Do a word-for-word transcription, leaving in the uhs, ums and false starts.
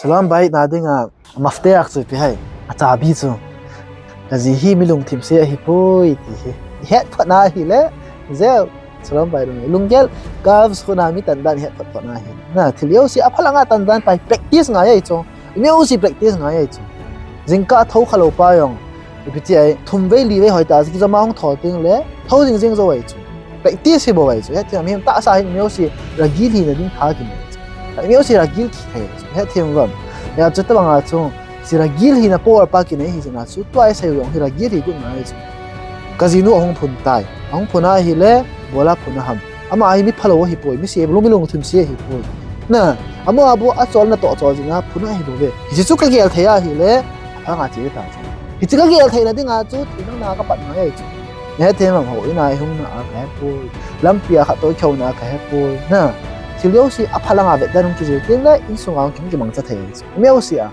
Shalom bhai, na dinga mafte ak chu ipi ham, achabi chu. Kaji hi mi lungthim se ahipoi ti hi. Ihet phot na ahile, jeh. Shalom bhai lung. Lunggel, curves khu na mi tan dan ihet phot phot na hi. Na, thil jouse aphalang a tan dan pa hi practice ngai ahi chu. Mi jouse practice ngai ahi chu. Jingkah thou khalou pa jong. Ipi ti ai, thum vei li vei hoi ta, kijama hung thol ting le, thou jing jing jou ahi chu. Practice hi bou ahi chu. Hethem, mi tahsa hin mi jouse ragil hina ding tha kinei chu. Mi jouse ragil thei chu. Hethem vang. Hijeh chun tabang a chu, hiche ragil hina power pa kinei hi jeh a chu, tua isei u jong hi ragil hi got ngai chu. Kajinu ahung phun tai. Ahung phun ahile, bola phun aham. Ama hi mi phalou ahipoi, mi se, lung mi lungthim se ahipoi. Na, amaho bou acholna toh chol jeh a phun ahi bouve. Hiche chu kagel thei ahile, aphang a che ta chu. Hiche kagel theina dinga chu, thil dang na kapat ngai ahi chu. Hethem vang, houin a ihung na a kahepoi. Lampi a khat toh ikihou na kahepoi. Na, thil jouse aphalang a vet dan hung kijil teng le, insung a hung kimangcha thei chu. Mi jouse a.